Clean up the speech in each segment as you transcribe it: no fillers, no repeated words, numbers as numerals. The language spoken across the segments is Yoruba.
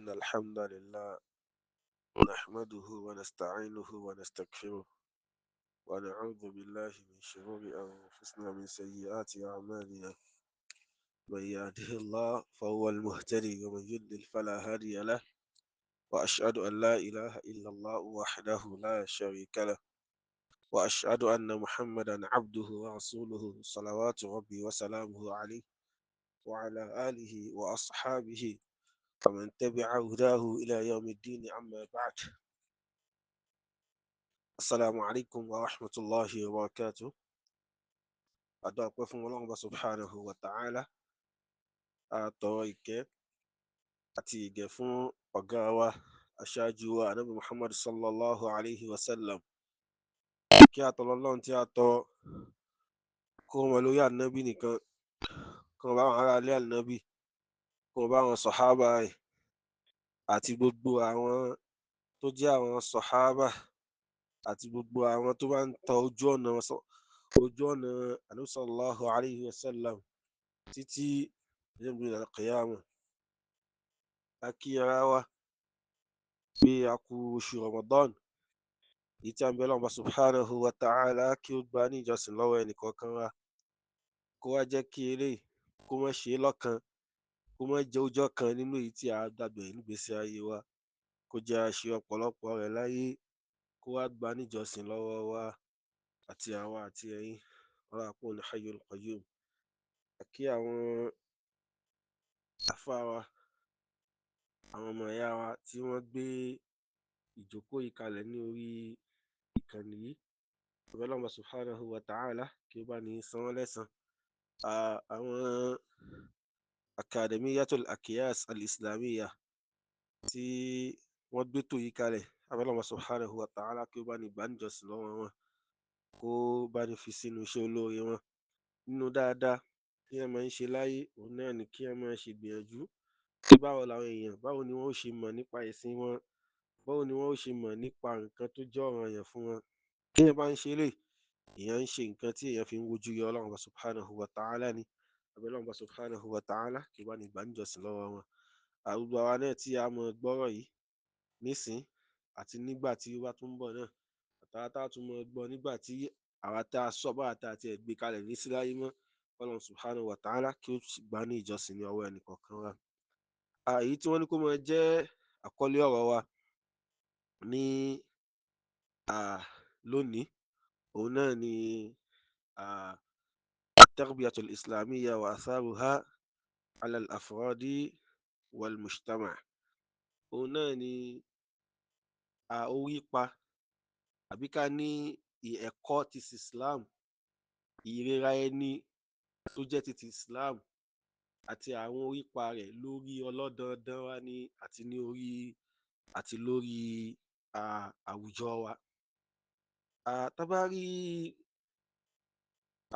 إن الحمد لله نحمده ونستعينه ونستغفره ونعوذ بالله من شرور أنفسنا من سيئات أعمالنا. من يهده الله فهو المهتدي ومن يضلل فلا هادي له، وأشهد أن لا إله إلا الله وحده لا شريك له، وأشهد أن محمدا عبده ورسوله صلوات ربي وسلامه عليه وعلى آله وأصحابه ومن تبع هداه إلى يوم الدين. أما بعد، السلام عليكم ورحمة الله وبركاته. Adúpẹ́ fún Ọlọ́run Ọba subhanahu wa ta'ala. Àtọrọ ìkẹ́ àti ìgẹ̀ fún ọ̀gá wa, aṣáájú wa, Ànábì Muhammad sallallahu alayhi wa sallam. Kí àtọlọ́lọ́run tí a tọ kó wọn lórí Ànábì nìkan, kó wọn bá àwọn ará ilé Ànábì, kó wọn bá àwọn sọ̀hábà rẹ̀ àti gbogbo àwọn tó jẹ́ àwọn sọ̀hábà àti gbogbo àwọn tó bá ń tọ ojú ọ̀nà Ànábì sallallahu alayhi wa sallam títí yawmil qiyamah. A kí ara wa pé a kú oṣù Ramadan èyí tí a ń bẹ Ọlọ́run subhanahu wa ta'ala kí ó gba ní ìjọsìn lọ́wọ́ ẹnìkọ̀ọ̀kan wa, kó wá jẹ́ kí eléyìí kó má ṣe é lọ́kan, kó má jẹ́ ọjọ́ kan nínú èyí tí a gbàgbé nígbésí ayé wa, kó jẹ́ a ṣe ọ̀pọ̀lọpọ̀ rẹ̀ láyé, kó wá gba níjọsìn lọ́wọ́ wa àti àwa àti ẹ̀yin. Ọlọ́run ní Hayyul Qayyum. Kí àwọn àfáà wa, àwọn ọmọ ìyá wa tí wọ́n gbé ìjókòó yìí kalẹ̀ ní orí ìkànnì yìí, Ọlọ́run subhanahu wa ta'ala kí ó bá ní san wọ́n lẹ́san. Àwọn Akademiyatul Akiyas Al-Islamiyya tí wọ́n gbé tò yìí kalẹ̀, Ọlọ́run subhanahu wa ta'ala kí ó bá ní gbà níjọsìn lọ́wọ́ wọn, kó bá ní fi sínú iṣẹ́ olóore wọn. Nínú dáadáa kí ẹ máa ń ṣe láyé, òun náà ni kí ẹ máa ṣe gbìyànjú pé báwo làwọn èèyàn, báwo ni wọ́n ó ṣe mọ̀ nípa ẹ̀sìn wọn, báwo ni wọ́n ó ṣe mọ̀ nípa nǹkan tó jẹ́ ọ̀ranyàn fún wọn. Tí èèyàn bá ń ṣe eléyìí, èèyàn ń ṣe nǹkan tí èèyàn fi ń wojú yọ Ọlọ́run Ọba subhanahu wa ta'ala ni. Àbí Ọlọ́run Ọba subhanahu wa ta'ala kí ó bá ní gbà níjọsìn lọ́wọ́ wọn. Gbogbo àwa náà tí a mọ̀ gbọ́rọ̀ yìí nísìn àti nígbà tí ó bá tún ń bọ̀ náà, àtàwa tá a tún mọ̀ gbọ́ nígbà tí àwa tá a sọ bá tá a tiẹ̀ gbé kalẹ̀ ní sí láyé mọ́, Ọlọ́run subhanahu wa ta'ala kí ó gbà ní ìjọsìn ní ọwọ́ ẹnìkọ̀ọ̀kan wa. Èyí tí wọ́n ní kó máa jẹ́ àkọlé ọ̀rọ̀ wa ní lónìí, òun náà ni at-tarbiyatul islamiyya wa atharuha ala al-afradi wal mujtama'. Òun náà ni orípa àbí ká ní ẹ̀kọ́ ti Islam, ìrera ẹni tó jẹ́ ti Islam àti àwọn orípa rẹ̀ lórí ọlọ́dandan wa ní àti ní orí àti lórí àwùjọ wa. Tá bá rí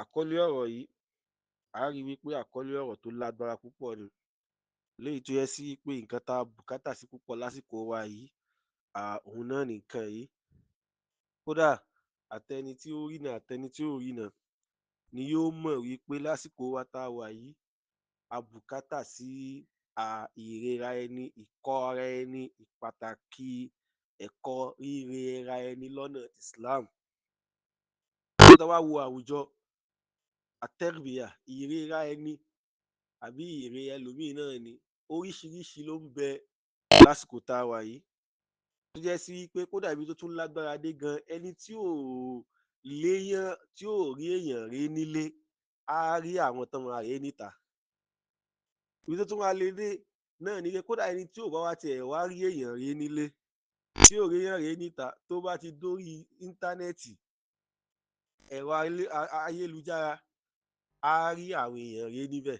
àkọlé ọ̀rọ̀ yìí, a rí wípé àkọlé ọ̀rọ̀ tó lágbára púpọ̀ ni, léyìí tó yẹ sí pé nǹkan tá a bùkátà sí púpọ̀ lásìkò wa yìí, òun náà nìkan yìí. Kódà àtẹni tí ó rí náà àtẹni tí ò rí náà ni yóò mọ̀ wípé lásìkò wa tá a wà yìí, a bùkátà sí ìrera ẹni, ìkọ́ ara ẹni, ìpàtàkì ẹ̀kọ́ rírera ẹni lọ́nà Islam. Tá a bá wo àwùjọ, àtẹ́rìbíyà, ìrera ẹni àbí ìre ẹlòmíì náà ni oríṣiríṣi ló ń bẹ lásìkò tá a wà yìí, tó jẹ́ sí pé kódà ibi tó tún lágbára dé gan, ẹni tí ò léyàn, tí ò rí èèyàn rí nílé, á rí àwọn tán máa rí níta. Ibi tó tún wá lé dé náà ni pé kódà ẹni tí ò bá wá tiẹ̀ wá rí èèyàn rí nílé, tí ò rí èèyàn rí níta, tó bá ti dórí íńtánẹ́ẹ̀tì, ẹ̀rọ ayélujára, á rí àwọn èèyàn rí níbẹ̀.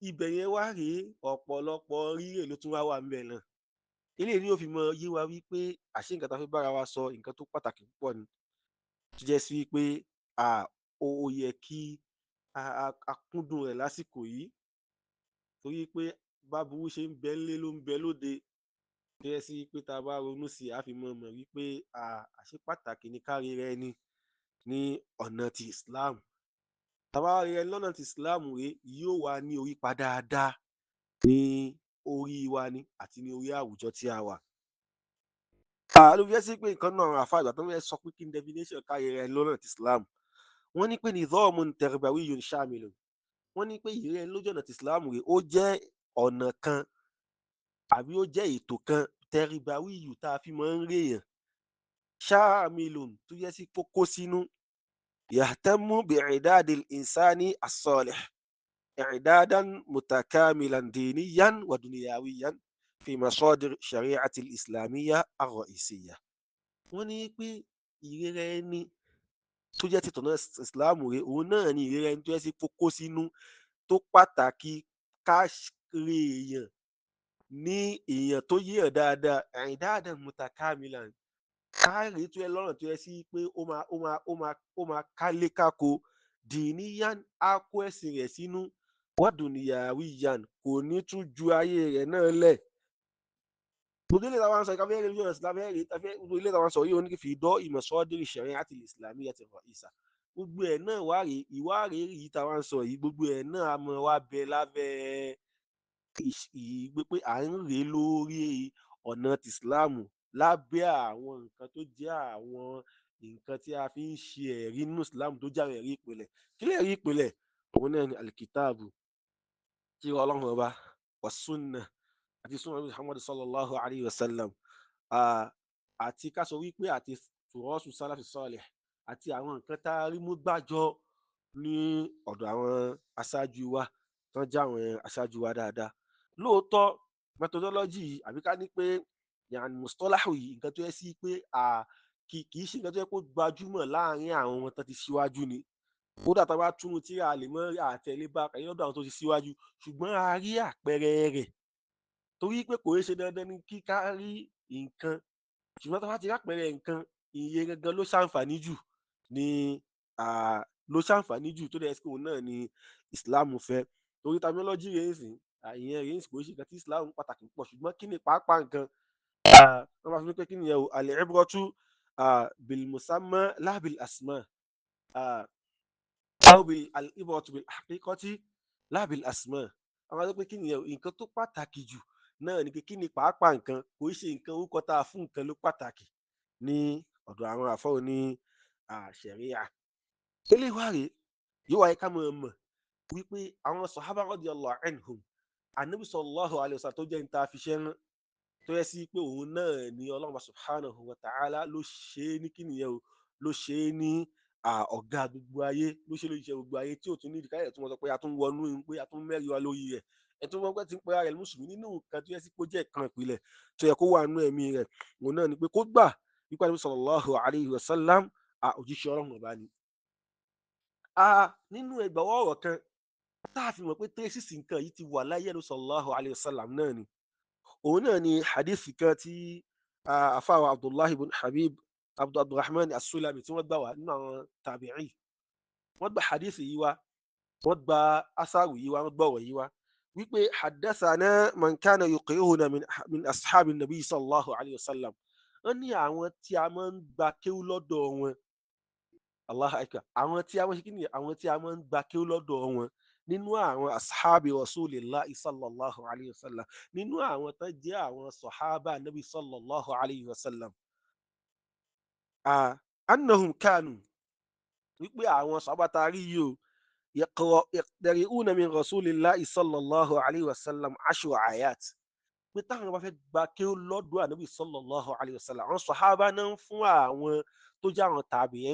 Ibẹ̀ yẹn wá rèé, ọ̀pọ̀lọpọ̀ rírè ló tún wá wà ńbẹ̀ náà. Eléyìí ni ó fi mọ yé wa wípé àṣé nǹkan tá a fẹ́ bára wa sọ, nǹkan tó pàtàkì púpọ̀ ni, tó jẹ́ sí wípé ó yẹ kí a kúndùn rẹ̀ lásìkò yìí, torí pé báburú ṣe ń bẹ ńlé ló ń bẹ lóde. Tó jẹ́ sí pé tá a bá ronú sí i, a fi mọ̀ mọ̀ wípé àṣé pàtàkì ni ká ríra ẹni ní ọ̀nà ti Islam. Tá a bá ríra ẹni lọ́nà ti Islam rèé, yóò wá ní orípa dáadáa ní orí wa ni àti ní orí àwùjọ tí a wà. Ló fi jẹ́ sí pé nǹkan náà àwọn àfáà ìgbà tó fẹ́ sọ pé kí ni definition ká rera ẹni lọ́nà ti Islam, wọ́n ní pé nidhamun tarbawiyyun shamilun. Wọ́n ní pé ìrera ẹni lójú ọ̀nà ti Islam rè ó jẹ́ ọ̀nà kan àbí ó jẹ́ ètò kan tarbawiyyun tá a fi máa ń rèèyàn, shamilun tó jẹ́ sí kókó sínú, yahtammu bi'idadil insani as-salih i'dadan mutakamilan diniyan wa dunyawiyan fi masadir shari'ati al-islamiyya ar-ra'isiyya. Wọ́n ní pé ìrera ẹni tó jẹ́ ti tọ̀nà ìsìláàmù rẹ̀, òun náà ni ìrera ẹni tó jẹ́ sí kókó sínú tó pàtàkì ká rí èèyàn ní èèyàn tó yéèyàn dáadáa, i'dadan mutakamilan, ká rí tó yẹ lọ́rùn tó yẹ sí pé ó máa kálé kákó, diniyan á kó ẹ̀sìn rẹ̀ sínú, wa dunyawiyan kò ní tún ju ayé rẹ̀ náà lẹ̀. Gbogbo ilé táwọn sọ ìkàfẹ́ rẹ̀ lójú ọ̀nà ìsìlámù, gbogbo ilé táwọn sọ yìí ó ní kí fi dọ́ ìmọ̀sọ́dírì shari'ati al-islamiyyati ar-ra'isa. Gbogbo ẹ̀ náà wá rèé, ìwá rèé yìí táwọn sọ yìí, gbogbo ẹ̀ náà a mọ̀ wá bẹ lábẹ́ ìgbé pé à ń rèé lórí ọ̀nà tìsílámù lábẹ́ àwọn nǹkan tó jẹ́ àwọn nǹkan tí a fi ń ṣe ẹ̀rí nínú ìsìlámù tó jẹ́ àwọn ẹ̀rí ìpìlẹ̀. Kí lẹ̀rí ìpìlẹ̀? Òun náà ni alikitaabu tí Ọlọ́run ọba wa sunna àti sunna Muhammad sallallahu alayhi wa sallam, àti ká sọ wípé àti tùrọ́sù sálàfì sọ́ọ̀lẹ̀ àti àwọn nǹkan tá a rí mú gbàjọ ní ọ̀dọ̀ àwọn aṣáájú wa tán jẹ́ àwọn aṣáájú wa dáadáa. Lóòótọ́ methodology yìí àbí ká ní pé yàn mustolahu yìí, nǹkan tó yẹ sí pé kì í ṣe nǹkan tó yẹ kó gbajúmọ̀ láàrin àwọn ọmọ tán ti síwájú ni. Kódà tá a bá túnú tí a lè mọ àtẹ̀lé bá kàyé lọ́dọ̀ àwọn tó ti síwájú, ṣùgbọ́n a rí àpẹẹrẹ rẹ̀ torí pé kò í ṣe dandan ni kí ká rí nǹkan, ṣùgbọ́n tá a bá ti rí àpẹẹrẹ nǹkan, ìyẹn gangan ló ṣàǹfààní jù ní ló ṣàǹfààní jù tó dẹ̀ ẹ́ sí òun náà ni Islam fẹ́. Torí terminology rẹ̀ ń sìn, ìyẹn rẹ̀ ń sìn kò í ṣe nǹkan tí Islam pàtàkì púpọ̀, ṣùgbọ́n kí ni pàápàá nǹkan wọ́n máa fi pé kí ni yẹn o, al-ibratu bil musamma la bil asma, aw bil al-ibratu bil haqiqati la bil asma. Wọ́n máa sọ pé kí ni yẹn o, nǹkan tó pàtàkì jù náà ni pé kí ni pàápàá nǹkan, kò í ṣe nǹkan orúkọ tá a fún nǹkan ló pàtàkì ní ọ̀dọ̀ àwọn àfọ́ ní ṣẹ̀ríà. Eléyìí wá rèé yóò wáyé ká mọ̀ mọ̀ wípé àwọn sàhábà radiyallahu anhum, Ànábì sallallahu alayhi wa sallam tó jẹ́ ní ta fi ṣẹ́ rán, tó yẹ sí pé òun náà ni Ọlọ́run subhanahu wa ta'ala ló ṣe é ní kí nìyẹn o, ló ṣe é ní ọ̀gá gbogbo ayé, ló ṣe lóṣìṣẹ́ gbogbo ayé tí ò tún ní ìdíkáyẹ̀ tó mọ̀ sọ pé a tún wọnú pé a tún mẹ́rin wa lórí rẹ̀. Ẹ tó wọ́n pẹ́ ti ń pera rẹ̀ mùsùlùmí nínú nǹkan tó yẹ sí pé ó jẹ́ ìkan ìpìlẹ̀ tó yẹ kó wà nínú ẹ̀mí rẹ̀, òun náà ni pé kó gbà wípé Ànábì sallallahu alayhi wa sallam òjíṣẹ́ Ọlọ́run ọba ni. Nínú ẹgbàá ọ̀rọ̀ kan tá a fi mọ̀ pé tẹ́sísì nǹkan yìí ti wà láyé Ànábì sallallahu alayhi wa sallam náà ni, òun náà ni hadith kan tí àfáà Abdullahi ibn Habib Abdulrahman as-Sulami tí wọ́n gbà wá nínú àwọn tàbíì. Wọ́n gba hadith yìí wá, wọ́n gba asaru yìí wá, wọ́n gbọ́ ọ̀rọ̀ yìí wá wípé haddathana man kana yuqihuna min ashabi nabi sallallahu alayhi wa sallam. Wọ́n ní àwọn tí a máa ń gba kéwú lọ́dọ̀ wọn, Allahu akbar, àwọn tí a máa ń ṣe kí ni, àwọn tí a máa ń gba kéwú lọ́dọ̀ wọn nínú àwọn ashabi rasulillahi sallallahu alayhi wa sallam, nínú àwọn tó jẹ́ àwọn sahaba nabi sallallahu alayhi wa sallam, annahum kanu, wípé àwọn sahaba tá a rí yìí o, yaqra'una min rasulillahi sallallahu alayhi wa sallam ashra ayat, pé táwọn bá fẹ́ gba kéwú lọ́dọ̀ ànábì sallallahu alayhi wa sallam, àwọn sahaba náà ń fún àwọn tó jẹ́ àwọn tàbí'í,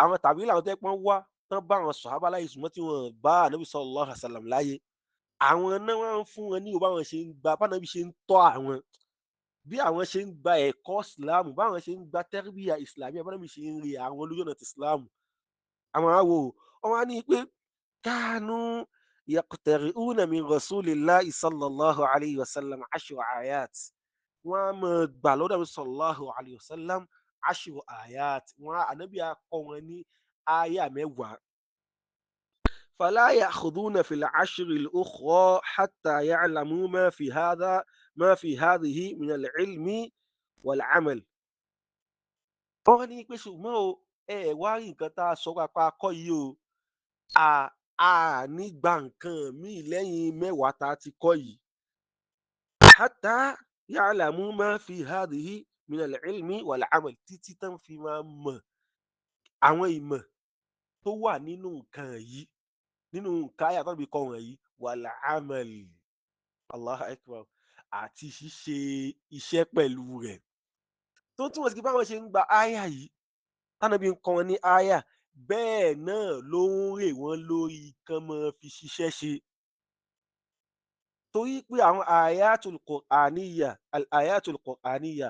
àwọn tàbí'í làwọn tẹ́ pọ́n wá tán bá àwọn sọ̀hábà láyé ṣùgbọ́n tí wọ́n bá ànábì sallallahu alaihi wasallam láyé, àwọn náà wọ́n ń fún wọn ní báwọn ṣe ń gba, báwọn ṣe ń tọ́ àwọn, bí àwọn ṣe ń gba ẹ̀kọ́ ìsìláàmù, báwọn ṣe ń gba tẹ́rìbíyà ìsìláàmù, báwọn ṣe ń rí àwọn lójú ọ̀nà ti ìsìláàmù. Àwọn àwò wọn á ní pé kánú yaqtari'una min rasulillahi sallallahu alaihi wasallam ashra ayat, wọ́n á máa gbà lọ́dọ̀ ànábì sallallahu alaihi wasallam ashra ayat, wọ́n ànábì á kọ́ wọn ní aya mẹ́wàá. Fala ya'khuduna fil ashri al-ukhra hatta ya'lamu ma fi hadha ma fi hadhihi min al-ilmi wal-amal. Wọ́n ní pé ṣùgbọ́n o, ẹ wá rí nǹkan tá a sọ pápá kọ́ yìí o, a ní gba nǹkan míì lẹ́yìn mẹ́wàá tá a ti kọ́ yìí. Hatta ya'lamu ma fi hadhihi min al-ilmi wal-amal, títí tán fi máa mọ̀ àwọn ìmọ̀ tó wà nínú nǹkan yìí, nínú nǹkan àyà tó bí kọ́ wọ̀nyí, wal-amal. Allahu akbar, àti ṣíṣe iṣẹ́ pẹ̀lú rẹ̀. Tó túmọ̀ sí pé báwọn ṣe ń gba àyà yìí, tánàbí ń kọ́ wọn ní àyà, bẹ́ẹ̀ náà ló ń rè wọ́n lórí kán máa fi ṣiṣẹ́ ṣe. Torí pé àwọn ayatul Qur'aniyya, al-ayatul Qur'aniyya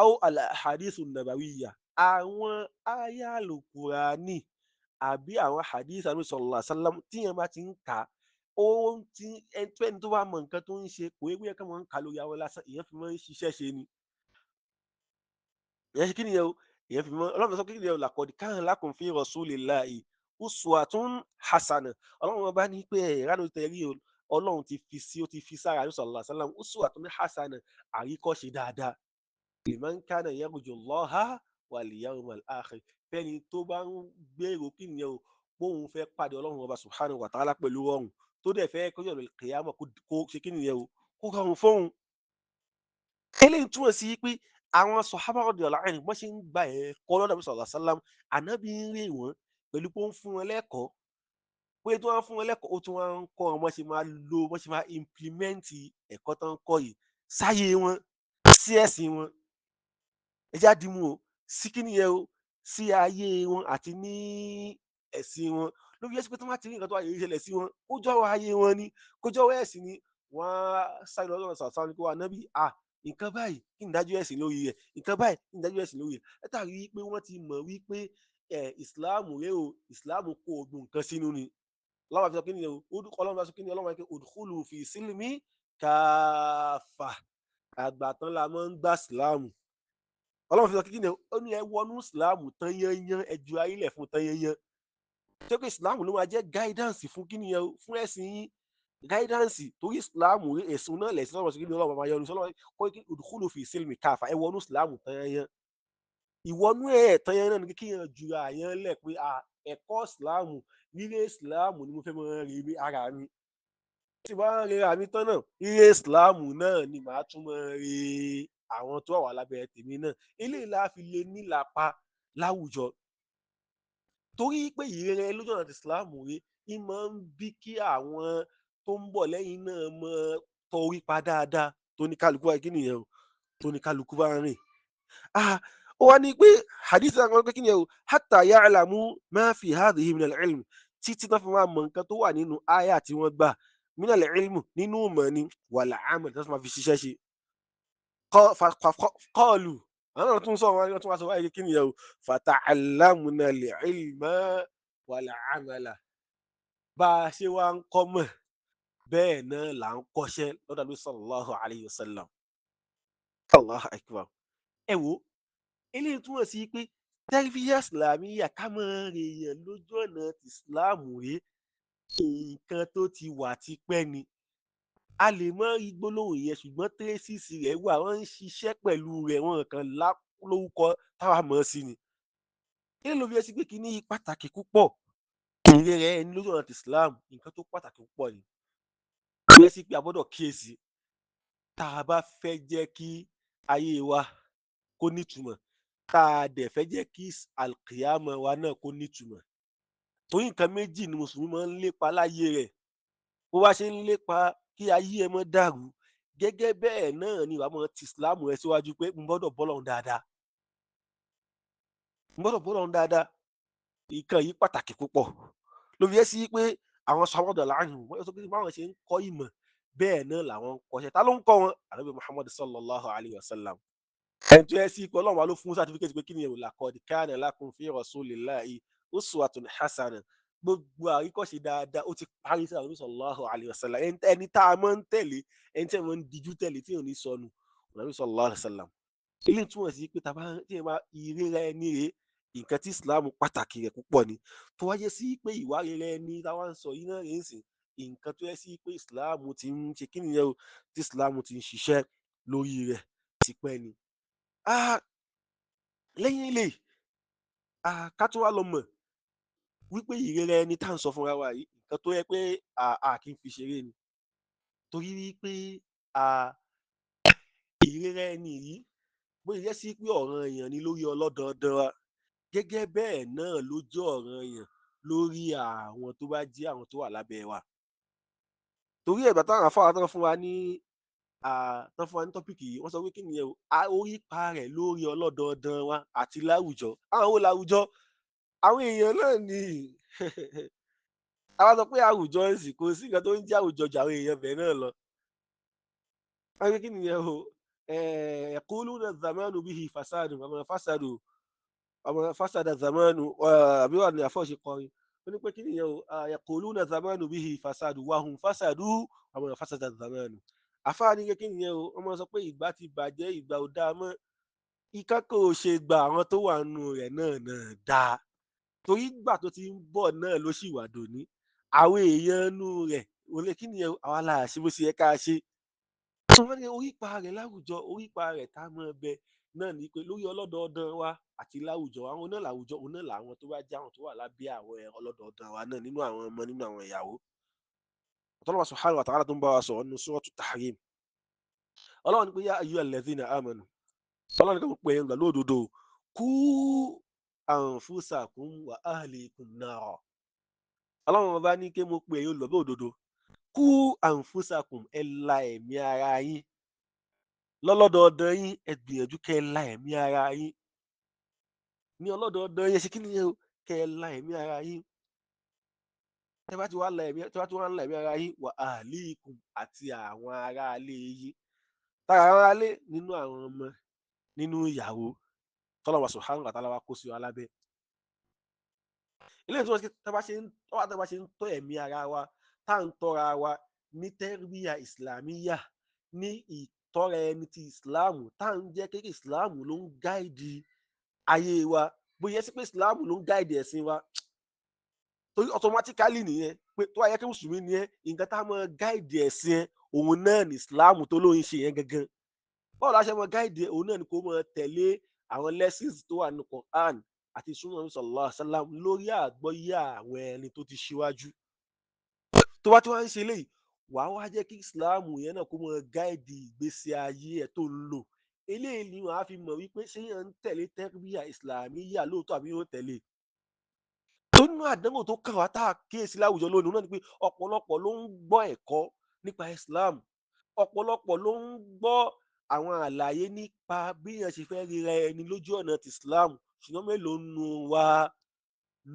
aw al-ahadithu nabawiyya, àwọn ayatul Qur'ani àbí àwọn hadith Ànábì sallallahu alaihi wasallam tíyẹn bá ti ń kà á, ó ti ẹni tó bá mọ nǹkan tó ń ṣe kò yẹ kó máa ń kà lórí awọ lásán, ìyẹn fi máa ń ṣiṣẹ́ ṣe ni. Ìyẹn ṣe kí nìyẹn o, ìyẹn fi máa Ọlọ́run sọ kí nìyẹn o, laqad kana lakum fi rasulillahi uswatun hasana. Ọlọ́run bá ní pé ẹ̀rọ tẹ̀rí o, Ọlọ́run ti fi sí, ó ti fi sára Ànábì sallallahu alaihi wasallam uswatun hasana, àríkọ́ṣe dáadáa. Liman kana yarju Allaha wal yawmal akhir, fẹ́ni tó bá ń gbèrò kí nìyẹn o, bóun fẹ́ pàdé Ọlọ́run ọba subhanahu wa ta'ala pẹ̀lú ọ̀run, tó dẹ̀ fẹ́ kó yọ̀rọ̀ kìyàmọ̀ kó ṣe kí nìyẹn o, kó rọrùn fóun. Eléyìí túmọ̀ sí pé àwọn sọ̀hábà radiyallahu anhum wọ́n ṣe ń gba ẹ̀kọ́ lọ́dọ̀ Ànábì sallallahu alaihi wasallam, Ànábì ń rè wọ́n pẹ̀lú pé ó ń fún wọn lẹ́kọ̀ọ́, pé tó wọ́n fún wọn lẹ́kọ̀ọ́, ó tún wọ́n ń kọ́ wọn ṣe máa lo, wọ́n ṣe máa implement ẹ̀kọ́ tó ń kọ́ yìí sáyé wọn, sí ẹ̀sìn wọn. Ẹ já dìímú o, sí kí nìyẹn o, sí ayé wọn àti ní ẹ̀sìn wọn. Ló fi jẹ́ sí pé tó máa ti rí nǹkan tó wà yìí ṣẹlẹ̀ sí wọn, kó jọ̀wọ́ ayé wọn ni, kó jọ̀wọ́ ẹ̀sìn ni, wọ́n á sáré lọ́dọ̀ sàṣà ní kó wà nábì, à nǹkan báyìí kí n dájú ẹ̀sìn lórí rẹ̀, nǹkan báyìí kí n dájú ẹ̀sìn lórí rẹ̀. Látàrí pé wọ́n ti mọ̀ wípé ẹ̀ ìsìláàmù rẹ̀ o, ìsìláàmù kó ogun nǹkan sínú ni. Ọlọ́run fi sọ kí ni o, Ọlọ́run fi sọ kí ni, Ọlọ́run fi udkhulu fi sílmi káfà, àgbà tán la máa ń gbà ìsìláàmù. Ọlọ́run fi sọ kí ni o, ó ní ẹ wọnú ìsìláàmù tán yányán, ẹ ju ayé lẹ̀ fún tán yányán. Ṣé pé ìsìláàmù ló máa jẹ́ guidance fún kí ni o, fún ẹ̀sìn yín, guidance, torí ìsìláàmù ẹ̀sùn náà lẹ̀sìn lọ́wọ́ sí kí ni Ọlọ́run máa yọnu sọ́lọ́wọ́ kó kí udkhulu fi sílmi káfà, ẹ wọnú ìsìláàmù tán yányán. Ìwọnú ẹ̀ tán yányán náà ni kí yẹn ju àyàn lẹ̀ pé ẹ̀kọ́ ìsìláàmù, ríré ìsìláàmù ni mo fẹ́ máa rí rí ara mi. Tí bá ń ríra mi tán náà, ríré ìsìláàmù náà ni màá tún máa rí àwọn tó wà lábẹ́ tèmi náà. Eléyìí la fi lè nílapa láwùjọ. Torí pé ìrere lójú ọ̀nà ìsìláàmù rí, í máa ń bí kí àwọn tó ń bọ̀ lẹ́yìn náà mọ torí pa dáadáa tó ní kálukú wáyé kí nìyẹn o, tó ní kálukú bá ń rìn. Ó wá ní pé hadith náà pé kí nìyẹn o, hatta ya'lamu ma fi hadhihi min al-ilm, títí tó fi máa mọ nǹkan tó wà nínú àyà tí wọ́n gbà, min al-ilm, nínú ìmọ̀ ni, wal amal, tó máa fi ṣiṣẹ́ ṣe. Qalu, àwọn náà tún sọ wọn tún wá sọ wáyé kí nìyẹn o, fata'allamna al-ilma wal amala, bá a ṣe wá ń kọ́ mọ̀ bẹ́ẹ̀ náà là ń kọ́ṣẹ́ lọ́dọ̀ Ànábì sallallahu alayhi wa sallam. Allahu akbar. Ẹ wo eléyìí túmọ̀ sí pé tẹ́rìfíyà ìsìlámíyà ká máa rèèyàn lójú ọ̀nà ìsìláàmù rèé, nǹkan tó ti wà tipẹ́ ni. A lè mọ rí gbólóhùn yẹn, ṣùgbọ́n tírésìsì rẹ̀ wà, wọ́n ń ṣiṣẹ́ pẹ̀lú rẹ̀, wọ́n kàn lórúkọ táwa mọ̀ sí ni. Eléyìí ló fi jẹ́ sí pé kíní pàtàkì púpọ̀, ìrere ẹni lójú ọ̀nà ìsìláàmù nǹkan tó pàtàkì púpọ̀ ni. Ó yẹ sí pé a gbọ́dọ̀ kíyèsí tá a bá fẹ́ jẹ́ kí ayé wa kó nítumọ̀, tá a dẹ̀ fẹ́ jẹ́ kí alkiyama wa náà kó nítumọ̀. Torí nǹkan méjì ni mùsùlùmí máa ń lépa láyé rẹ̀. Bó bá ṣe ń lépa kí ayé ẹ má dàrú, gẹ́gẹ́ bẹ́ẹ̀ náà ni wàá mọ̀ ti ìsìláàmù rẹ síwájú pé mo gbọ́dọ̀ bọ́ lọ́hùn dáadáa, mo gbọ́dọ̀ bọ́ lọ́hùn dáadáa. Nǹkan yìí pàtàkì púpọ̀. Ló fi jẹ́ sí pé àwọn sọ̀rọ̀ láàrin wọ́n sọ pé báwọn ṣe ń kọ́ ìmọ̀ bẹ́ẹ̀ náà làwọn ń kọ́ṣẹ́. Ta ló ń kọ́ wọn? Ànábì Muhammad sallallahu alayhi wa sallam. Ẹni tó yẹ sí pé Ọlọ́run wa ló fún sátífíkẹ́tì pé kí ni èrò laqad kana lakum fi rasulillahi uswatun hasana, gbogbo àríkọ́ṣe dáadáa ó ti parí sí Ànábì sallallahu alayhi wa sallam. Ẹni tá a máa ń tẹ̀lé, ẹni tí a máa ń dijú tẹ̀lé tí ò ní sọnù, Ànábì sallallahu alayhi wa sallam. Eléyìí túmọ̀ sí pé tàbá tí ẹ máa ìrera ẹni rèé, nǹkan tí ìsìláàmù pàtàkì rẹ̀ púpọ̀ ni. Tó wáyé sí pé ìwà rere ẹni táwa ń sọ yìí náà rèé sìn, nǹkan tó yẹ sí pé ìsìláàmù ti ń ṣe kí nìyẹn o, tí ìsìláàmù ti ń ṣiṣẹ́ lórí rẹ̀ tipẹ́ ni. Lẹ́yìn eléyìí, ká tún wá lọ mọ̀ wípé ìrere ẹni tá à ń sọ fúnra wa yìí, nǹkan tó yẹ pé a kì í fi ṣeré ni. Torí wípé Ìríra ẹni yìí bó ṣe jẹ́ sí pé ọ̀ranyàn ni lórí ọlọ́dọọdán wa, gẹ́gẹ́ bẹ́ẹ̀ náà ló jẹ́ ọ̀ranyàn lórí àwọn tó bá jẹ́ àwọn tó wà lábẹ́ wa. Torí ẹ̀gbà táwọn afárá tán fún wa ní tán fún wa ní tọ́pìkì yìí, wọ́n sọ pé kí nìyẹn o, orípa rẹ̀ lórí ọlọ́dọọdán wa àti láwùjọ. Àwọn wo láwùjọ? Àwọn èèyàn náà ni. Àwa sọ pé àwùjọ ń sì kò sí nǹkan tó ń jẹ́ àwùjọ ju àwọn èèyàn bẹ́ẹ̀ náà lọ. Wọ́n ní kí nìyẹn o, yaquluna zamanu bihi fasadu wa fasadu wa fasada zamanu, àbí wà ní àfọ̀ṣe kọrin. Ó ní pé kí nìyẹn o, yaquluna zamanu bihi fasadu wa hum fasadu wa fasada zamanu. Àfáà ní kí nìyẹn o, wọ́n máa sọ pé ìgbà ti bàjẹ́, ìgbà ò dáa mọ́. Ìkan kò ṣe gba àwọn tó wà nù rẹ̀ náà náà dáa. Torí ìgbà tó ti ń bọ̀ náà ló sì wà dòní. Àwọn èèyàn nù rẹ̀ ò lè kí nìyẹn o, àwa la ṣe bó ṣe yẹ ká ṣe. Wọ́n ní orípa rẹ̀ láwùjọ, orípa rẹ̀ tá a máa bẹ náà ní pé lórí ọlọ́dọọdán wa àti láwùjọ, àwọn náà láwùjọ, òun náà làwọn tó bá jẹ́ àwọn tó wà lábẹ́ àwọn ọlọ́dọọdán wa náà nínú àwọn ọmọ, nínú àwọn ìyàwó. Ọlọ́run subhanahu wa ta'ala tó ń bá wa sọ̀rọ̀ nínú suratu Tahrim. Ọlọ́run ní pé yá ayyuhal ladhina amanu. Ọlọ́run ní kí wọ́n pè é lọ́dọ̀ òdodo. Qu anfusakum wa ahlikum nara. Ọlọ́run ọba ní kí mo pè é lọ́dọ̀ òdodo. Qu anfusakum, ẹ la ẹ̀mí ara yín. Lọ́lọ́dọọdán yín, ẹ gbìyànjú kẹ́ ẹ la ẹ̀mí ara yín. Ní ọlọ́dọọdán yín, ṣe kí nìyẹn o, kẹ́ ẹ la ẹ̀mí ara yín. Tẹ́ bá ti wá la ẹ̀mí, tẹ́ bá ti wá la ẹ̀mí ara yín, wa ahlikum, àti àwọn aráalé yín. Tára aráalé nínú àwọn ọmọ, nínú ìyàwó, tọ́lọ́wà subhanahu wa ta'ala wa kó sí wa lábẹ́. Eléyìí tí wọ́n ṣe, tá bá ṣe ń, tá bá ṣe ń tọ́ ẹ̀mí ara wa, tá à ń tọ́ra wa ní tẹ́rbíyà ìsìlámíyà, ní ìtọ́ra ẹni ti ìsìláàmù, tá à ń jẹ́ kí ìsìláàmù ló ń gáìdì ayé wa, bóyá sí pé ìsìláàmù ló ń gáìdì ẹ̀sìn wa. Torí automatically nìyẹn pé tó wáyé kí mùsùlùmí ni ẹ́, nǹkan tá a máa gáìdì ẹ̀sìn ẹ, òun náà ní ìsìláàmù tó lóun ṣe yẹn gangan. Báwo la ṣe máa gáìdì ẹ? Òun náà ni kó máa tẹ̀lé àwọn lessons tó wà nínú Quran àti Sunnah sallallahu alaihi wasallam lórí àgbọ́yé àwọn ẹni tó ti ṣíwájú. Tó bá tí wọ́n ń ṣe eléyìí, wàá wá jẹ́ kí ìsìláàmù yẹn náà kó máa gáìdì ìgbésí ayé ẹ̀ tó ń lò. Eléyìí ni wàá fi mọ̀ wípé ṣé yẹn ń tẹ̀lé tẹ́rbíyà ìsìlámíyà lóòótọ́ àbí yóò tẹ̀lé. Tó nínú àdánwò tó kàn wá tá a kíyèsí láwùjọ lónìí náà ni pé ọ̀pọ̀lọpọ̀ ló ń gbọ́ ẹ̀kọ́ nípa Islam, ọ̀pọ̀lọpọ̀ ló ń gbọ́ àwọn àlàyé nípa bí èèyàn ṣe fẹ́ ríra ẹni lójú ọ̀nà ti Islam, ṣùgbọ́n mélòó nu wa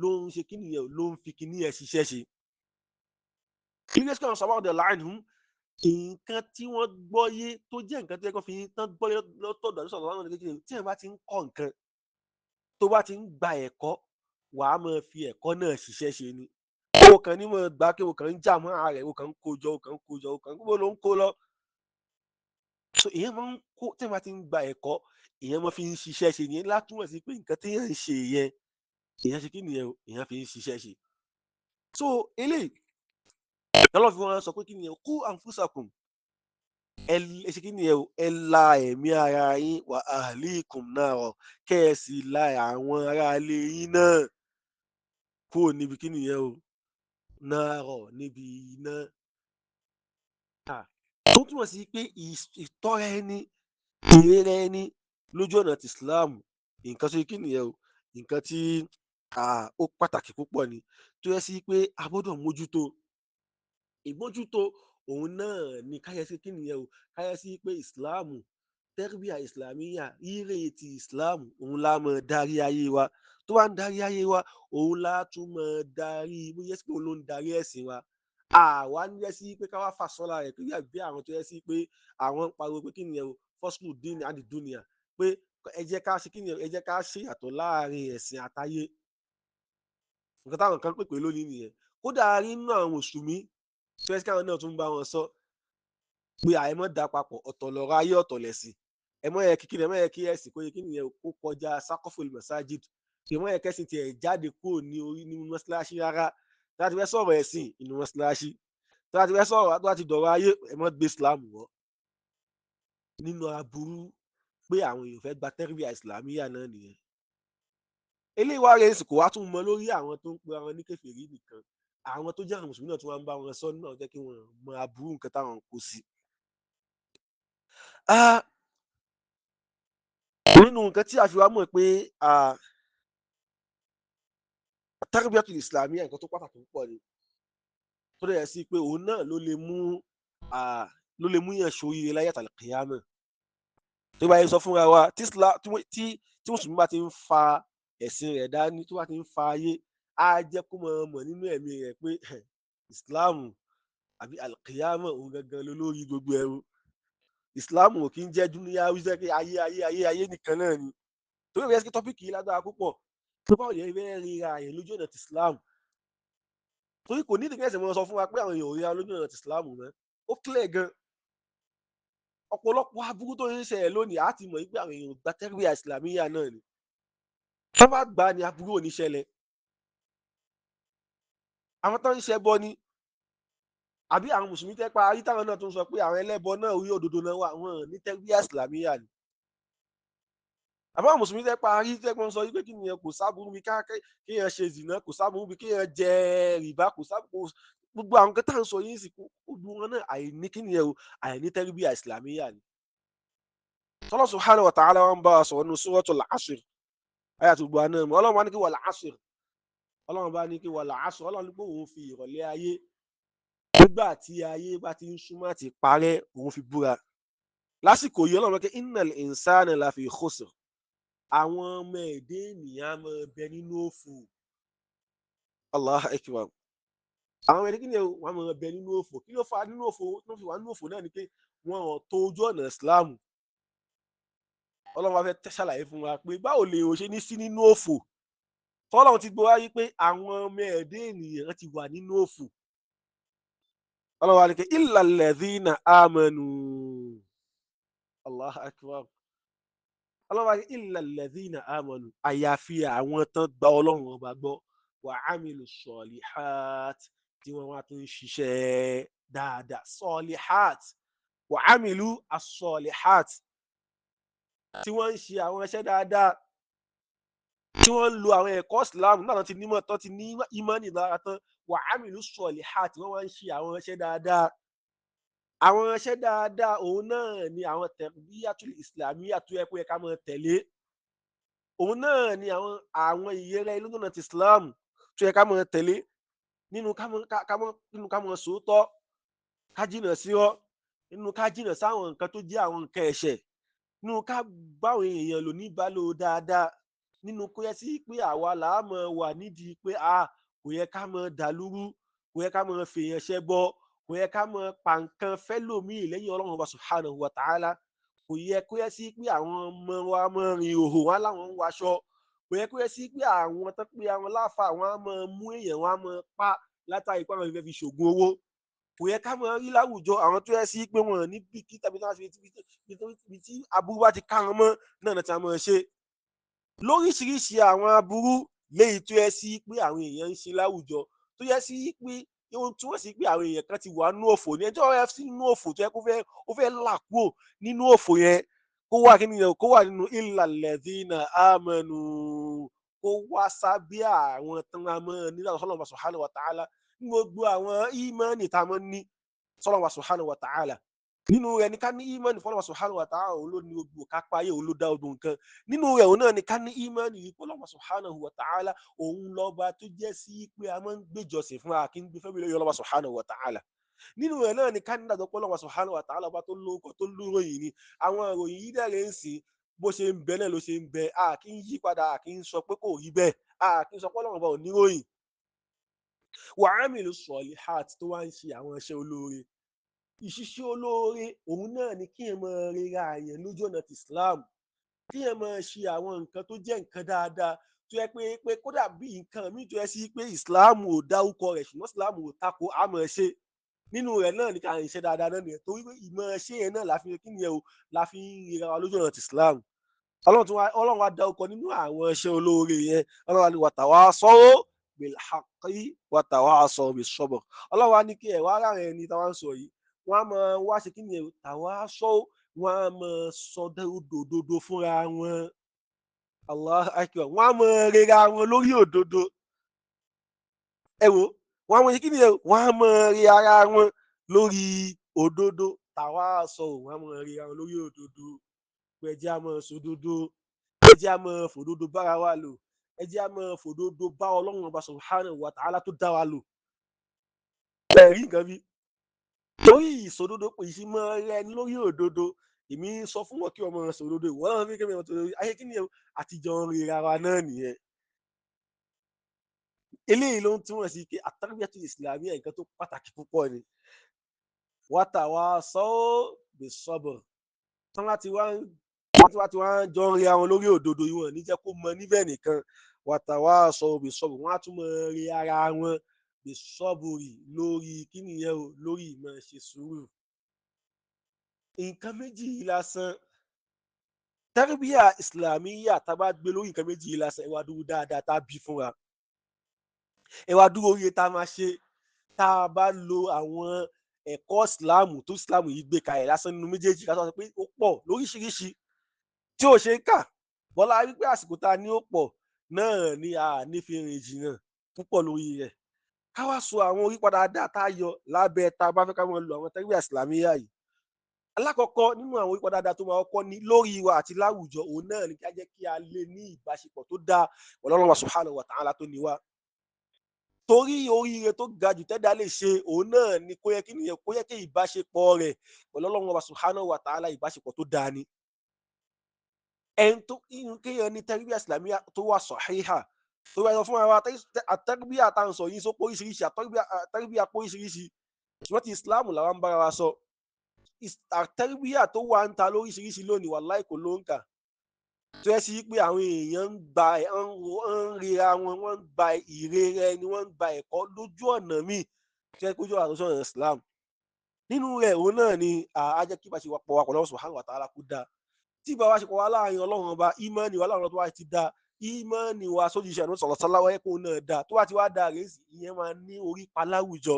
ló ń ṣe kí nìyẹn, ló ń fi kíní ẹ̀ ṣiṣẹ́ ṣe. Ilé ìṣẹ́ sọ̀rọ̀ ọ̀dọ̀ láàánú, nǹkan tí wọ́n gbọ́yé tó jẹ́ nǹkan tó yẹ kó fi tán gbọ́yé lọ́tọ̀ọ̀dọ̀ àti sọ̀rọ̀ láwọn kékeré, tí èèyàn bá ti ń kọ́ nǹkan, tó bá ti ń gba ẹ̀kọ́, wàá máa fi ẹ̀kọ́ náà ṣiṣẹ́ ṣe ni. O kàn ní máa gbà kí o kàn ń jà mọ́ ara rẹ̀, o kàn ń kó jọ, o kàn ń kó jọ, o kàn ń kó ló ń kó lọ. So èèyàn máa ń kó, tí èèyàn bá ti ń gba ẹ̀kọ́, èèyàn máa fi ń ṣiṣẹ́ ṣe ni. Látúmọ̀ sí pé nǹkan tí èèyàn ń ṣe yẹn, èèyàn ṣe kí nìyẹn o, èèyàn fi ń ṣiṣẹ́ ṣe. So eléyìí lọ́lọ́ fi wọ́n sọ pé kí nìyẹn o, qu anfusakum, ẹ ṣe kí nìyẹn o, ẹ la ẹ̀mí ara yín, wa ahlikum nara, kẹ́ ẹ sì la àwọn aráalé yín náà kúrò níbi kí nìyẹn o, nara, níbi iná. Tó túmọ̀ sí pé ìtọ́ra ẹni, ìrera ẹni lójú ọ̀nà ti Islam, nǹkan tó kí nìyẹn o, nǹkan tí ó pàtàkì púpọ̀ ni, tó yẹ sí pé a gbọ́dọ̀ mójútó. Ìmójútó òun náà ni káyẹ sí kí nìyẹn o, káyẹ sí pé Ìsìláàmù, tẹ́rbíà ìsìlámíyà, rírè ti Ìsìláàmù, òun la máa darí ayé wa. Tó bá ń darí ayé wa, òun la tún máa darí, bóyá sí pé òun ló ń darí ẹ̀sìn wa. Àwa ń yẹ sí pé ká wá fà sọ́la rẹ̀ pé bí àwọn tó yẹ sí pé àwọn ń pariwo pé kí nìyẹn o, fọ́sùlù dín ní àdìdúnìyà, pé ẹ jẹ́ ká ṣe kí nìyẹn, ẹ jẹ́ ká ṣe ìyàtọ̀ láàrin ẹ̀sìn àtayé. Nǹkan táwọn kan pèpè lónìí nìyẹn. Kódà a rí nínú àwọn mùsùlùmí fẹ́ẹ́ káwọn náà tún bá wọn sọ pé àìmọ́ da papọ̀, ọ̀tọ̀ lọ̀rọ̀ ayé, ọ̀tọ̀ lẹ̀sìn. Ẹ mọ́ yẹ kíkí, ẹ mọ́ yẹ kí ẹ̀sìn kó yẹ kí nìyẹn kó kọjá sákọ́fòlì masajid. Ẹ mọ́ yẹ kẹ́sìn tiẹ̀ jáde kúrò ní orí nínú mọ́ṣáláṣí rárá. Tí wọ́n ti fẹ́ sọ̀rọ̀ ẹ̀sìn inú mọ́ṣáláṣí, tí wọ́n ti fẹ́ sọ̀rọ̀, tí wọ́n ti dọ̀rọ̀ ayé, ẹ mọ́ gbé Islam wọ̀. Nínú aburú pé àwọn èèyàn fẹ́ gba tẹ́rìbíà ìsìlámíyà náà nìyẹn. Eléyìí wá rẹ̀ sì kò wá tún mọ lórí àwọn tó ń pe àwọn ní kèfèrí nìkan. Àwọn tó jẹ́ àwọn mùsùlùmí náà tí wọ́n ń bá wọn sọ náà jẹ́ kí wọ́n mọ aburú nǹkan táwọn ń kó sí. Nínú nǹkan tí a fi wá mọ̀ pé tarbiyatul islamiyya nǹkan tó pàtàkì púpọ̀ ni, tó dẹ̀ sí pé òun náà ló lè mú ló lè mú yàn ṣoríire láyé àtàlẹ̀ kìyàmọ̀. Tó bá yẹ sọ fúnra wa, tí mùsùlùmí bá ti ń fa ẹ̀sìn rẹ̀ dání, tó bá ti ń fa ayé, á jẹ́ kó mọ̀ mọ̀ nínú ẹ̀mí rẹ̀ pé Islam àbí alkiyama òun gangan ló lórí gbogbo ẹrú. Islam ò kí ń jẹ́ dúníyà wíṣẹ́ pé ayé ayé ayé ayé nìkan náà ni. Torí ìrẹsì tọ́pìkì yìí lágbára púpọ̀. Tó bá òye fẹ́ ríra àyè lójú ọ̀nà ti Islam, torí kò ní ìdíkẹ́ ẹ̀sìn mọ́ sọ fún wa pé àwọn èèyàn ò ríra lójú ọ̀nà ti Islam mọ́. Ó clear gan. Ọ̀pọ̀lọpọ̀ aburú tó ń ṣẹlẹ̀ lónìí á ti mọ̀ wípé àwọn èèyàn gba tẹ́rìbíà ìsìlámíyà náà ni. Tó bá gbà ni aburú ò ní ṣẹlẹ̀. Àwọn tó ń ṣẹbọ ni, àbí àwọn mùsùlùmí tẹ́ pa ayé táwọn náà tó ń sọ pé àwọn ẹlẹ́bọ náà orí òdodo náà wà, wọn ní tẹ́rìbíà ìsìlámíyà ni. Àbá àwọn mùsùlùmí tẹ́ pa ayé tẹ́ pọ́n sọ wípé kí nìyẹn, kò sábúrú bí kéèyàn ṣe zìnà, kò sábúrú bí kéèyàn jẹ rìbá, kò sábúrú gbogbo àwọn nǹkan tá à ń sọ yìí sì gbogbo wọn náà àìní kí nìyẹn o, àìní tẹ́rìbíà ìsìlámíyà ni. Tọ́lá subhanahu wa ta'ala wọn bá wa sọ̀rọ̀ nínú suratul Asr, ayé àti gbogbo àná mọ́. Ọlọ́run bá ní kí wal asr, Ọlọ́run bá ní kí wal asr, Ọlọ́run ní pé òun fi ìrọ̀lẹ́ ayé nígbà tí ayé bá ti ń súnmọ́ àti parẹ́, òun fi búra. Lásìkò yìí Ọlọ́run bá kí innal insana lafi khusr, àwọn ọmọ ẹ̀dẹ́ ènìyàn máa bẹ nínú òfò. Allahu akbar. Àwọn ọmọ ẹ̀dẹ́ kìnìún wọn máa bẹ nínú òfò. Kí ló fa nínú òfò? Tó fi wà nínú òfò náà ni pé wọn ò tó ojú ọ̀nà Islam. Ọlọ́run wa fẹ́ ṣàlàyé fún wa pé báwo lè o ṣe ní sí nínú òfò. Tọ́lọ́run ti gbọ́ wáyé pé àwọn ọmọ ẹ̀dẹ́ ènìyàn ti wà nínú òfò. Ọlọ́run wa ní pé illal ladhina amanu. Allahu akbar. Ọlọ́run wa ní illal ladhina amanu, àyàfi àwọn tán gba Ọlọ́run ọba gbọ́, wa amilu solihat, tí wọ́n wá tún ń ṣiṣẹ́ dáadáa. Solihat, wa amilu as-solihat, tí wọ́n ń ṣe àwọn iṣẹ́ dáadáa, tí wọ́n ń lo àwọn ẹ̀kọ́ Islam náà ti nímọ̀ tán, ti ní ìmánì lára tán. Wa amilu solihat, wọ́n wá ń ṣe àwọn iṣẹ́ dáadáa. Àwọn iṣẹ́ dáadáa òun náà ni àwọn tarbiyatul islamiyya tó yẹ kó yẹ ká máa tẹ̀lé. Òun náà ni àwọn ìyẹrẹ ìlú náà ti Islam tó yẹ ká máa tẹ̀lé. Nínú ká máa sòótọ́, ká jìnà sírọ́, nínú ká jìnà sáwọn nǹkan tó jẹ́ àwọn nǹkan ẹ̀ṣẹ̀, nínú ká báwọn èèyàn lò ní ìbálò dáadáa, nínú kó yẹ sí pé àwa là á mọ̀ wà nídìí pé a kò yẹ ká mọ̀ dàlúrú, kò yẹ ká mọ̀ fèèyàn ṣẹbọ, kò yẹ ká mọ̀ pa nǹkan fẹ́lòmíì lẹ́yìn Ọlọ́run Ọba subhanahu wa ta'ala, kò yẹ kó yẹ sí pé àwọn ọmọ wa mọ̀ rìn òhò wọn láwọn ń waṣọ, kò yẹ kó yẹ sí pé àwọn tó pé àwọn láfa àwọn á mọ̀ mú èèyàn wọn á mọ̀ pa látàrí pé àwọn ìfẹ́ fi ṣògùn owó. Kò yẹ ká mọ̀ rí láwùjọ àwọn tó yẹ sí pé wọn ní bìkí tàbí tí wọ́n fi tí aburú bá ti ká wọn mọ́ náà ní tí a mọ̀ ṣe. Lóríṣiríṣi àwọn aburú léyìí tó yẹ sí pé àwọn èèyàn ń ṣe láwùjọ, tó yẹ sí pé ohun tí wọ́n sì pé àwọn èèyàn kan ti wà nínú òfò ní ẹjọ́ ẹ sí nínú òfò tó yẹ kó fẹ́ ó fẹ́ là kúrò nínú òfò yẹn, kó wà kí nìyẹn, kó wà nínú illal ladhina amanu, kó wá sábẹ́ àwọn tán a mọ́ nígbà tó Ọlọ́run subhanahu wa ta'ala, ní gbogbo àwọn ìmánì tá a mọ́ ní Ọlọ́run subhanahu wa ta'ala. Nínú rẹ̀ ni ká ní ìmánì f'Ọlọ́run subhanahu wa ta'ala, òun ló ní gbogbo kápá ayé, òun ló dá gbogbo nǹkan. Nínú rẹ̀ òun náà ni ká ní ìmánì yìí f'Ọlọ́run subhanahu wa ta'ala, òun lọ́ba tó jẹ́ sí pé a máa ń gbéjọsìn fún wa, kí n gbé fẹ́mi lórí Ọlọ́run subhanahu wa ta'ala. Nínú rẹ̀ náà ni ká ní ìdájọ́ pé Ọlọ́run subhanahu wa ta'ala ọba tó lórúkọ tó lóròyìn ni. Àwọn ìròyìn yìí dẹ̀rẹ̀ ń sìn, bó ṣe ń bẹ náà ló ṣe ń bẹ, a kì í yí padà, a kì í sọ pé kò rí bẹ́ẹ̀, a kì í sọ pé Ọlọ́run ọba ò níròyìn. Wa amilu solihat, tó wá ń ṣe àwọn iṣẹ́ olóore. Ìṣiṣẹ́ olóore òun náà ni kí ẹ máa rera àyàn lójú ọ̀nà ti Islam, kí ẹ máa ṣe àwọn nǹkan tó jẹ́ nǹkan dáadáa tó yẹ pé kódà bí nǹkan míì tó yẹ sí pé Islam ò dárúkọ rẹ̀ ṣùgbọ́n Islam ò tako á máa ṣe. Nínú rẹ̀ náà ni ká ṣe dáadáa náà nìyẹn, torí pé ìmọ̀ ṣe yẹn náà la fi kí nìyẹn o, la fi ń rera wa lójú ọ̀nà ti Islam. Ọlọ́run wa dárúkọ nínú àwọn iṣẹ́ olóore yẹn, Ọlọ́run wa ní watawasaw bil haqqi watawasaw bis sabr. Ọlọ́run wa ní kí ẹ̀ wá ara ẹni táwa ń sọ yìí, wọ́n á máa wá ṣe kí ni tàwa sọ, wọ́n á máa sọ òdodo fúnra wọn. Allahu akbar. Wọ́n á máa rera wọn lórí òdodo. Ẹ wo, wọ́n á máa ṣe kí ni wọ́n á máa re ara wọn lórí òdodo. Tàwa sọ, wọ́n á máa rera wọn lórí òdodo. Pé ẹ jẹ́ á máa sòdodo, ẹ jẹ́ á máa fòdodo bára wa lò, ẹ jẹ́ á máa fòdodo bá Ọlọ́run Ọba subhanahu wa ta'ala tó dá wa lò. Ẹ̀rí nǹkan bí torí ìsòdodo pé ìṣímọ́ rẹ lórí òdodo. Èmi sọ fún wọn kí ọmọ sòdodo, ìwọ náà fi kémi ọmọ sòdodo ayé kí ni àtijọ́ ń rira wa náà nìyẹn. Eléyìí ló ń túmọ̀ sí pé at-tarbiyatu islamiyya nǹkan tó pàtàkì púpọ̀ ni. Watawasaw bis-sabr, tán láti wá wọ́n ti wá ń jọ ń rí àwọn lórí òdodo yìí, wọ́n ní jẹ́ kó mọ níbẹ̀ nìkan. Watawasaw bis-sabr, wọ́n á tún mọ rí ara wọn bis-sabri lórí kí nìyẹn o, lórí ìmọ̀ ṣe sùúrù. Nǹkan méjì yìí lásán, tarbiyya islamiyya tá a bá gbé lórí nǹkan méjì yìí lásán, ẹ wá dúró dáadáa tá a bí fúnra, ẹ wá dúró oríire tá a máa ṣe tá a bá lo àwọn ẹ̀kọ́ ìsìláàmù tó ìsìláàmù yìí gbé kalẹ̀ lásán nínú méjèèjì. Ká sọ pé ó pọ̀ lóríṣiríṣi tí ò ṣe é kà, bọ́lá wípé àsìkò tá a ní ó pọ̀ náà ni a ní fi rìn jìnnà púpọ̀ lórí rẹ̀. Ká wá sọ àwọn orípa dáadáa tá a yọ lábẹ́ tá a bá fẹ́ ká máa lo àwọn tarbiyya islamiyya yìí. Alákọ̀ọ́kọ́ nínú àwọn orípa dáadáa tó máa kọ́kọ́ ní lórí wa àti láwùjọ, òun náà ni kí á jẹ́ kí a lè ní ìbáṣepọ̀ tó dáa pẹ̀lú Ọlọ́run subhanahu wa ta'ala tó ní wa. Torí oríire tó ga jù tẹ́dá lè ṣe, òun náà ni kó yẹ kí nìyẹn, kó yẹ kí ìbáṣepọ̀ rẹ̀ pẹ̀lú Ọlọ́run Ọba subhanahu wa ta'ala ìbáṣepọ̀ tó dáa ni. Ẹni tó kéèyàn ní tarbiyya islamiyya tó wà sahiha, tó wà sọ fún wa àtẹ́rìbíyà tá à ń sọ yìí sọ pé oríṣiríṣi àtẹ́rìbíyà pé oríṣiríṣi, ṣùgbọ́n ti Islam làwọn ń bára wa sọ. Àtẹ́rìbíyà tó wà ń ta lóríṣiríṣi lónìí, wàláì kò ló ń kà, tó yẹ sí pé àwọn èèyàn ń gba ń ríra wọn, wọ́n ń gba ìrere ẹni, wọ́n ń gba ẹ̀kọ́ lójú ọ̀nà míì tó yẹ kójú ọ̀nà tó sọ̀rọ̀ Islam nínú rẹ̀. Òun náà ni á jẹ́ kí ìbáṣepọ̀ wa pẹ̀lú Ọlọ́run subhanahu wa ta'ala kó dáa. Tí ìbáṣepọ̀ wa láàrin Ọlọ́run Ọba, ìmánì wa láàrin Ọlọ́run tó wá ti dáa, ìmánì wa sójú iṣẹ́ àná sọ̀rọ̀ sọ́lá wáyé kó náà dáa, tó bá ti wá dáa rèé sí, ìyẹn máa ní orí pa láwùjọ.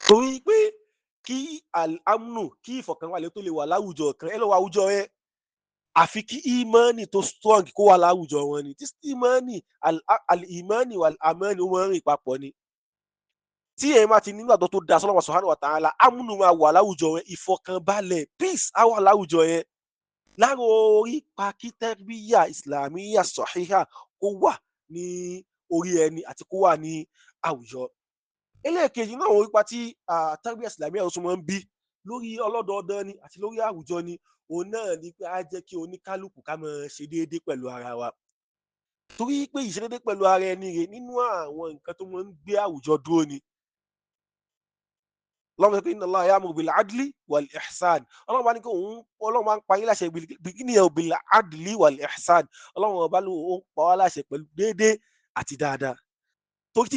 Torí pé kí al-amnu, kí ìfọ̀kànbalẹ̀ tó lè wà láwùjọ kan, ẹ lọ́wọ́ àwùjọ yẹn, àfi kí ìmánì tó strong kó wà láwùjọ wọn ni. Tí ìmánì al-ìmánì wal-amani ó máa ń rìn papọ̀ ni. Tí èèyàn bá ti nígbàgbọ́ tó da sọ́lọ́wọ́ subhanahu wa ta'ala, amúnú máa wà láwùjọ yẹn, ìfọ̀kànbalẹ̀, peace á wà láwùjọ yẹn. Lára orí pa kí tarbiyya islamiyya sahiha kó wà ní orí ẹni àti kó wà ní àwùjọ. Ẹlẹ́ẹ̀kejì náà, orí pa tí tarbiyya islamiyya tó tún máa ń bí lórí ọlọ́dọọdán ni àti lórí àwùjọ ni, òun náà ni pé á jẹ́ kí oníkálukú ká máa ṣe déédéé pẹ̀lú ara wa. Torí pé ìṣedéédéé pẹ̀lú ara ẹni rè nínú àwọn nǹkan tó máa ń gbé àwùjọ dúró ni. Ọlọ́run sọ pé inna Allaha ya'muru bil adli wal ihsan. Ọlọ́run bá ní kí òun, Ọlọ́run máa ń pa yín láṣẹ bí bil adli wal ihsan. Ọlọ́run ọba ló ń pa wá láṣẹ pẹ̀lú déédéé àti dáadáa. Torí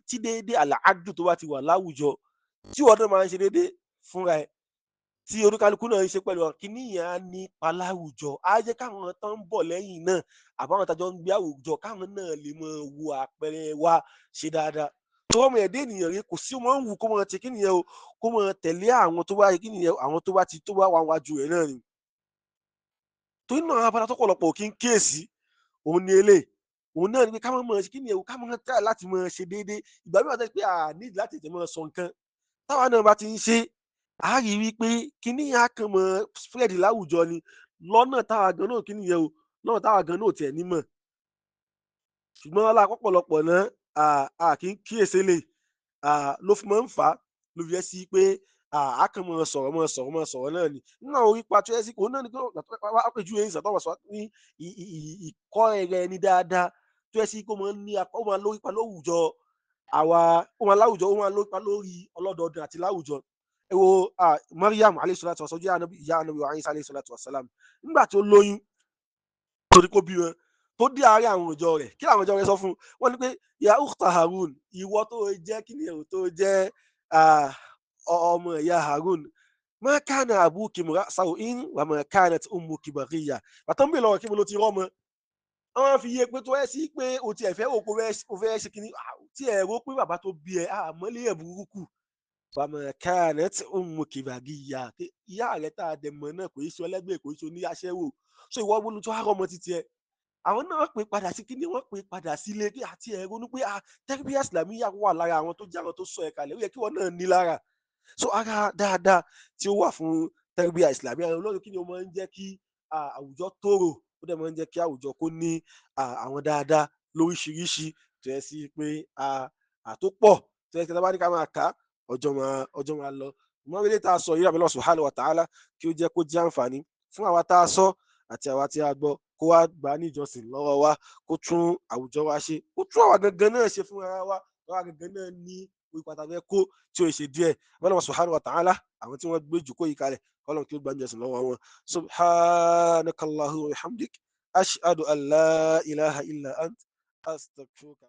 tí déédéé al-adlu tó bá ti wà láwùjọ, tí ìwọ náà máa ń ṣe déédéé fúnra ẹ̀, tí oníkálukú náà ń ṣe pẹ̀lú kíní yẹn, á ní pa láwùjọ, á jẹ́ káwọn tó ń bọ̀ lẹ́yìn náà àbáwọn tájọ ń gbé àwùjọ, káwọn náà lè máa wo àpẹẹrẹ wa ṣe dáadáa. Tó ọmọ ẹ̀dá ènìyàn rẹ kò sí, wọn ń wù kó máa ti kíni yẹn o, kó máa tẹ̀lé àwọn tó bá kíni yẹn, àwọn tó bá ti tó bá wà wájú rẹ̀ náà ni. Torí náà, abala tọ́pọ̀lọpọ̀ kí ń kíyèsí òun ni eléyìí. Òun náà ni pé ká máa mọ̀ ṣe kíni yẹn o, ká máa try láti máa ṣe déédéé. Ìgbà mìíràn tẹ́ pé a need láti tètè máa sọ nǹkan, táwa náà bá ti ń ṣe, a rí wípé kíní yẹn á kàn mọ́ spread láwùjọ ni lọ́nà táwa gan náà kíní yẹn o, lọ́nà táwa gan náà ò tiẹ̀ ní mọ̀. Ṣùgbọ́n ọlá pọ̀pọ̀lọpọ̀ náà a kì í kíyèsí lè ló fi máa ń fà á, ló fi jẹ́ sí pé a kàn máa sọ̀rọ̀, máa sọ̀rọ̀, máa sọ̀rọ̀ náà ni. Nínú àwọn orípa tó yẹ sí, òun náà ni pé àpèjúwe ìsàtọ̀ wà sọ ní ìkọ́ ẹrẹ ẹni dáadáa tó yẹ sí kó máa ń ní, ó máa lórípa láwùjọ àwa, ó máa láwùjọ, ó máa lórípa lórí ọlọ́dọọdún àti láwùjọ. Ẹ wo Mariam alayhi salatu wa sallam, ìyá anabi wa Isa alayhi salatu wa salam. Nígbà tó lóyún, torí kó bí wọn, tó dé àárín àwọn ìjọ rẹ̀, kí làwọn ìjọ rẹ̀ sọ fún wọn? Ni pé ya ukhta Harun, ìwọ tó jẹ́ kí ni èrò tó jẹ́ ọmọ ìyá Harun, ma kana abuki imra'a saw'in wa ma kanat ummuki baghiya. Bàtà ń bè lọ́wọ́ kí mo ló ti rọ́mọ, wọ́n fi yé pé tó ẹ́ sí pé o ti ẹ̀fẹ́ òkú o fẹ́ ṣe kínní tí ẹ̀ rò pé bàbá tó bí ẹ àmọ́lé ẹ̀ burúkú, wa ma kanat ummuki baghiya, ìyá rẹ̀ tá a dẹ̀ mọ̀ náà kò í ṣe ọlẹ́gbẹ̀ẹ́, kò í ṣe oníyàṣẹ́wò, so ìwọ wọnú tó wá rọ́mọ títí ẹ. Àwọn náà pè padà sí kíní, wọ́n pè padà sílé pé àti ẹ̀ ronú pé tarbiyya islamiyya wà lára àwọn tó jẹ́ àwọn tó sọ ẹ̀ kalẹ̀, ó yẹ kí wọ́n náà ní lára. So ara dáadáa tí ó wà fún Tẹ́rìbíà ìsìlámíyà olóòrùn kí ni ó máa ń jẹ́ kí àwùjọ tòrò, ó dẹ̀ máa ń jẹ́ kí àwùjọ kó ní àwọn dáadáa lóríṣiríṣi tó yẹ sí pé àtó pọ̀ tó yẹ kí tá bá ní ká máa kà á, ọjọ́ máa lọ. Mọ́ ilé tá a sọ yìí, Allah subhanahu wa ta'ala kí ó jẹ́ kó jẹ́ àǹfààní fún àwa tá a sọ àti àwa tí a gbọ́, kó wá gbà á ní ìjọsìn lọ́wọ́ wa, kó tún àwùjọ wa ṣe, kó tún àwa gangan náà ṣe fún ara wa, àwa gangan náà ní orí pàtàkì fẹ́ kó tí ó ṣe díẹ̀. Allah subhanahu wa ta'ala, àwọn tí wọ́n gbé jùkó yìí kalẹ̀, kọ́lọ̀ kí ó gbà ní ìjọsìn lọ́wọ́ wọn. Subhanakallahu wa bihamdik, ashhadu an la ilaha illa ant, astaghfiruka.